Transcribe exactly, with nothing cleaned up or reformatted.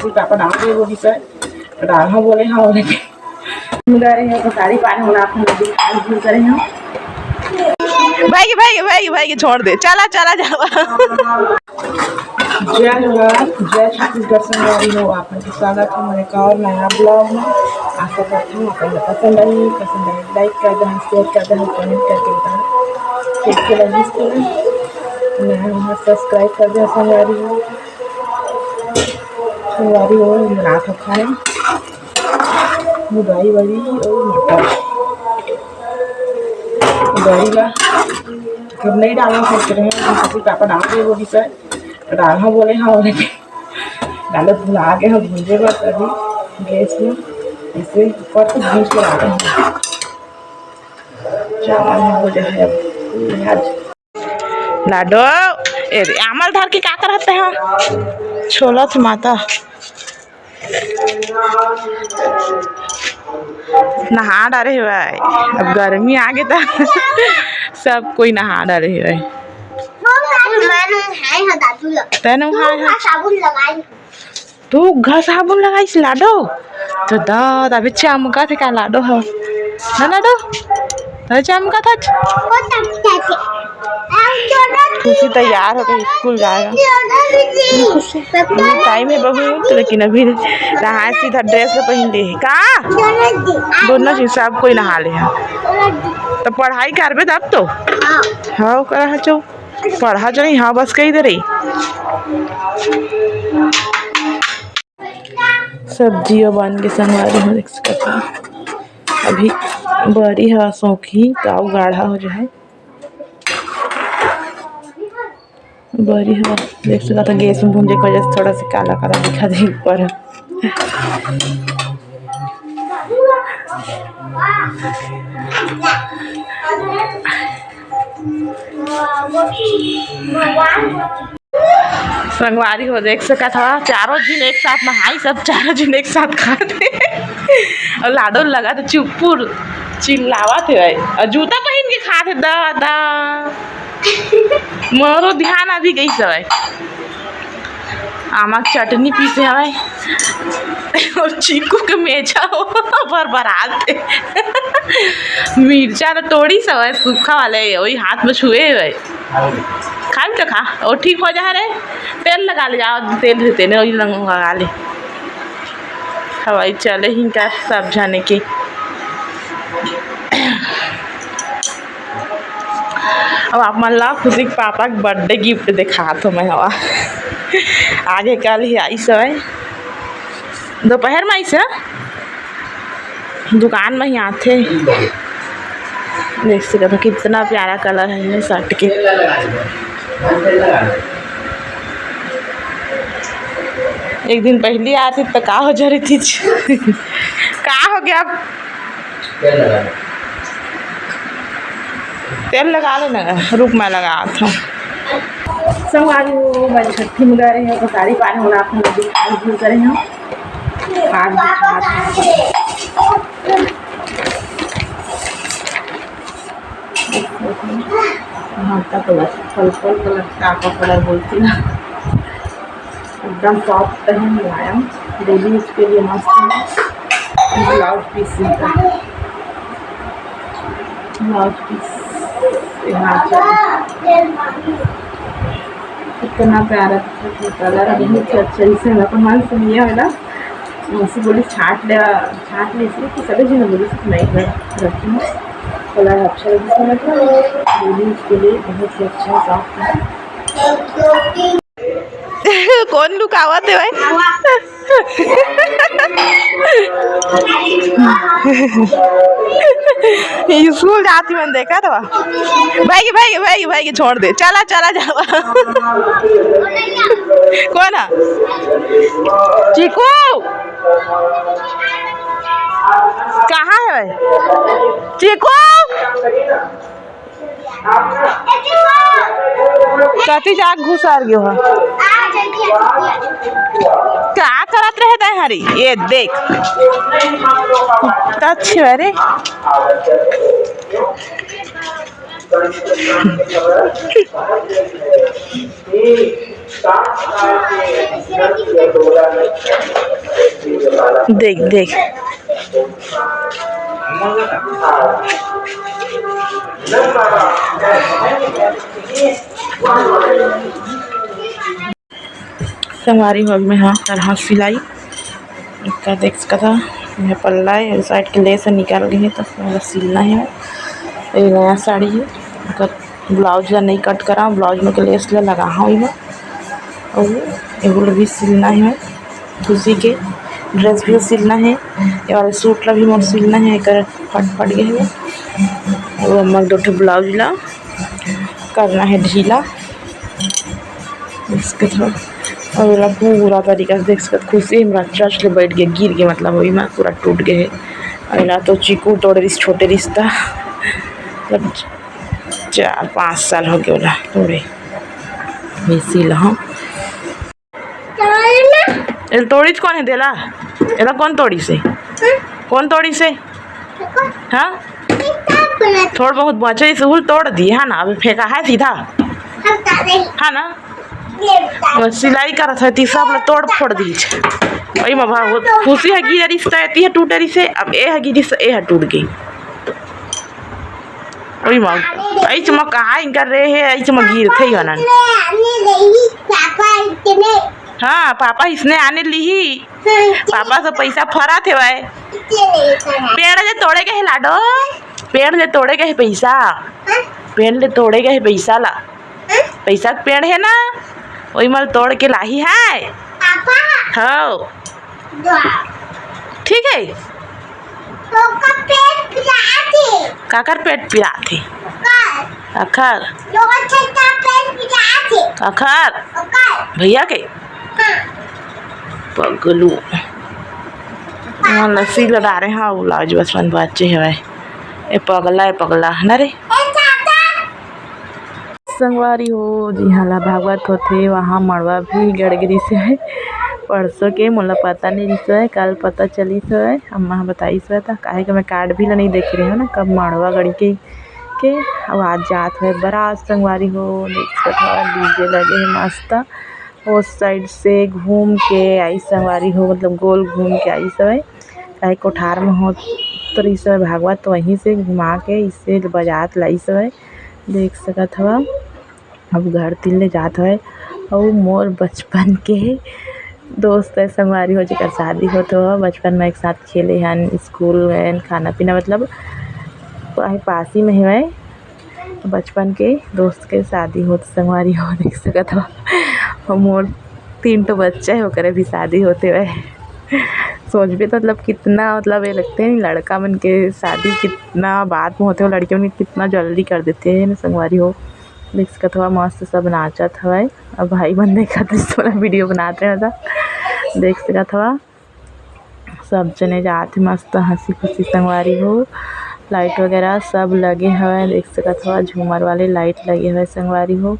कुल पापा डाल दे वो भी सर, डाल हाँ बोले हाँ बोले। मुदा रहे हो तो सारी पानी वाला आप लोग दिखा भूल करे हो। भाई, भाई, भाई, भाई, छोड़ दे, चला, चला जावा। जय जोहार, जय छत्तीसगढ़ संगवारी हो, आप मन के स्वागत है मोर एक और नया ब्लॉग में। आशा करता हूँ आप मन ला पसंद आई, पसंद आई लाइक कर देना, शेयर कर देना, कमेंट करके बताना कैसे लगिस। तो नया हो सब्सक्राइब कर देना संगवारी हो। संगवारी हो, बनात हो खाना, मुरई वरी और मटर। मुरई ला मतलब नहीं डालना सोच रहे हैं, लेकिन कभी पापा डाल दे वो भी सर, डाल हाँ बोले हाँ बोले के डाले भुला गए हैं भूंजे बर अभी गैस में, इसे ऊपर से भूंज के डाले हैं। चावल में हो जाए अब प्याज। लाडो, ए रे, आमल धर के का करत है? छोलत माता। नहा डारे हे भाई, अब गर्मी आगे त सब कोई नहा डारे हे भाई। मैं नहाए हँव दादू ल। तै नहाए हस? साबुन लगाई। तू घर साबुन लगाइस लाडो? तो दा, अभी चमकत हे का लाडो ह? ना लाडो? तो चमकत हे। खुशी तैयार होके स्कूल जाएगा। टाइम है बहुत, लेकिन अभी नहाए सीधा ड्रेस ल पहन ले हे। का? दोनों चीज, सब कोई नहा ले हे। तो पढ़ाई करबे तब तो? हाँ, करा है चो। पढ़ा जो नहीं, हाँ, बस कही दे रही। सब्जी अब बन के संगवारी हो देख सकत हो। अभी बरी ह सोखी त अउ गाढ़ा हो जाए। बरी ह देख सकत हो, गैस में भूंजे के वजह से थोड़ा सा काला काला दिखा दे ऊपर। संगवारी हो देख सकत हवा, चारों झिन एक साथ नहाई, सब चारों झिन एक साथ खात हे। अउ लाडो लगा तो चुपुर चिल्लावत हे भाई, अउ जूता पहन के खात हे। दादा, मोरो ध्यान अभी गई सवाई। आमा के चटनी पीसे हवय अउ चीकू के मेजा हो बरबरात हे। मिर्चा ल तोड़िस हवय सूखा वाले, वही हाथ में छुए हवय। खा भी तो खा, और ठीक हो जा रे। तेल लगा ले, जाओ तेल हे तेने, वही लगा ले। हवाई चले ही का सब जाने के। अब आप मन ला खुशी के पापा के बर्थडे गिफ्ट दिखात हो मैं हवा। आगे कल ही आइस हवय, दोपहर में आइस हे, दुकान में ही आथे। देख सकत हो कितना प्यारा कलर है इनमें शर्ट के। एक दिन पहली आती तो का हो जा रही थी। का हो गया अब? तेल लगा लेना, रुक मैं लगा था। संगवारी हो, मैं छट्ठी में गा रही हूँ, तो सारी पानी वाला आप लोग दिखाई भूल कर रही हूँ। आग दिखा रही हूँ। हाँ, तक फल फल कलर का कपड़ा बोलती ना। एकदम सॉफ्ट है, मुलायम, डेली यूज के लिए मस्त है। ब्लाउज पीस इनका, ब्लाउज पीस यहाँ पे। कितना प्यारा कलर, बहुत ही अच्छा। इसे हम अपन मन से लिया है ना, उसी बोली छाट ले, छाट ले, इसलिए कि सभी जगह बोली से मैं एक बार रखती हूँ। कलर अच्छा लगे, इसमें डेली यूज के लिए बहुत ही अच्छा सॉफ्ट है। कौन लुकावत है भाई? स्कूल जाती मन देखा था। भाई के, भाई के, भाई के, भाई के छोड़ दे, चला, चला जावा। कौन है? चीकू, कहाँ है भाई? चीकू, कति जाग घुसर गयो ह। का करत रहे तै हरी? ये देख। त अच्छी बारे। देख, देख। संगवारी हो, मैं हा करहा सिलाई। एकर देख सकत हा, ये पल्ला है, साइड के लेस ह निकल गए है, तो ओला सिलना है। ये नया साड़ी है, एकर ब्लाउज ला नहीं कट करा, ब्लाउज में के लेस ला लगा हा एमा। और एगो भी सिलना है, खुशी के ड्रेस भी सिलना है, ये वाला सूट ला भी मोर सिलना है, एकर फट फट गए है। और हमर दो ठो ब्लाउज ला करना है ढीला। इसके थोड़ा, और एला पूरा तरीका से देख सकत, खुशी हमरा चर्च ले बैठ के गिर के, मतलब, वही में पूरा टूट गए है। और एला तो चीकू तोड़ रिस, छोटे रिश्ता, मतलब, चार पाँच साल हो गए ओला तोड़े। वैसे ला हम एल तोड़ीच कौन है देला? एला कौन तोड़ी से? कौन तोड़ी से? हाँ, थोड़ बहुत बचे से उल तोड़ दी है ना, अभी फेंका है सीधा। हाँ ना, बस सिलाई करत है ती सब ला तोड़ फोड़ दी। वही में भाव खुशी है गिर रिश्ता है ती है टूटे रिसे, अब ए है गिर रिश्ता ए है टूट गई। ओई माँ, ऐच म कहाँ इंकर रे हे, ऐच म गिरथे ही वनन। हाँ, पापा इसने आने लिही। पापा से पैसा फरा थे भाई। पेड़ ले तोड़े गए लाडो, पेड़ ले तोड़े गए पैसा, पेड़ ले तोड़े गए पैसा ला। पैसा के पेड़ है ना, वही मल तोड़ के लाही है। हाँ। ठीक है। ओकर पेट पिरात हे। काकर पेट पिरात हे? ओकर। अखर। लोगन छत्ता पेट पिरात हे। अखर। ओकर। भैया के? हाँ। पगलू। हाँ, लस्सी लड़ा रहे हैं, वो लाज बस मन बाचे हवे। ए पगला, ए पगला, ना रे? ए चाचा। संगवारी हो, जिहाँ ला भागवत होथे, वहाँ मड़वा भी गड़ गे रिहिस हे। परसों के मोला पता नइ रिहिस हे, कल पता चलिस हे, अम्मा ह बताइस हे, त काहे के मैं कार्ड भी ला नइ देखे रेहेंव ना, कब मड़वा गड़ी के, के। अउ आज जात हे बरात संगवारी हो, देख सकत हव, डीजे लगे हे मस्त। ओ साइड से घूम के आइस संगवारी हो, मतलब गोल घूम के आइस हवय। काहे कोठार म होत रिहिस हवय भागवत, तो वहीं से घुमा के इसे बजात लाइस हवय। देख सकत हव, अब घर तीर ले जात हवय। अउ मोर बचपन के दोस्त हे संगवारी हो, जेकर शादी होत हवय, बचपन में एक साथ खेले हन, स्कूल गए हन, खाना पीना, मतलब, वही पास ही में हवय। बचपन के दोस्त के शादी होत संगवारी हो, देख सकत हव। अउ मोर तीन ठो बच्चा हे, ओकरे भी शादी होत हवय। सोचबे तो मतलब कितना, मतलब, ये लगथे नहीं, लड़का मन के शादी कितना बाद में होथे, लड़की मन के कितना जल्दी कर देथे ना संगवारी हो। देख सकत हव, मस्त सब नाचत हवय। अब भाई मन देखत रहिस, तोला वीडियो बनात रहे, मतलब, देख सकत हव। सब जने जात हे मस्त हंसी खुशी संगवारी हो। लाइट वगैरह सब लगे हवय, देख सकत हव, झूमर वाले लाइट लगे हवय संगवारी हो।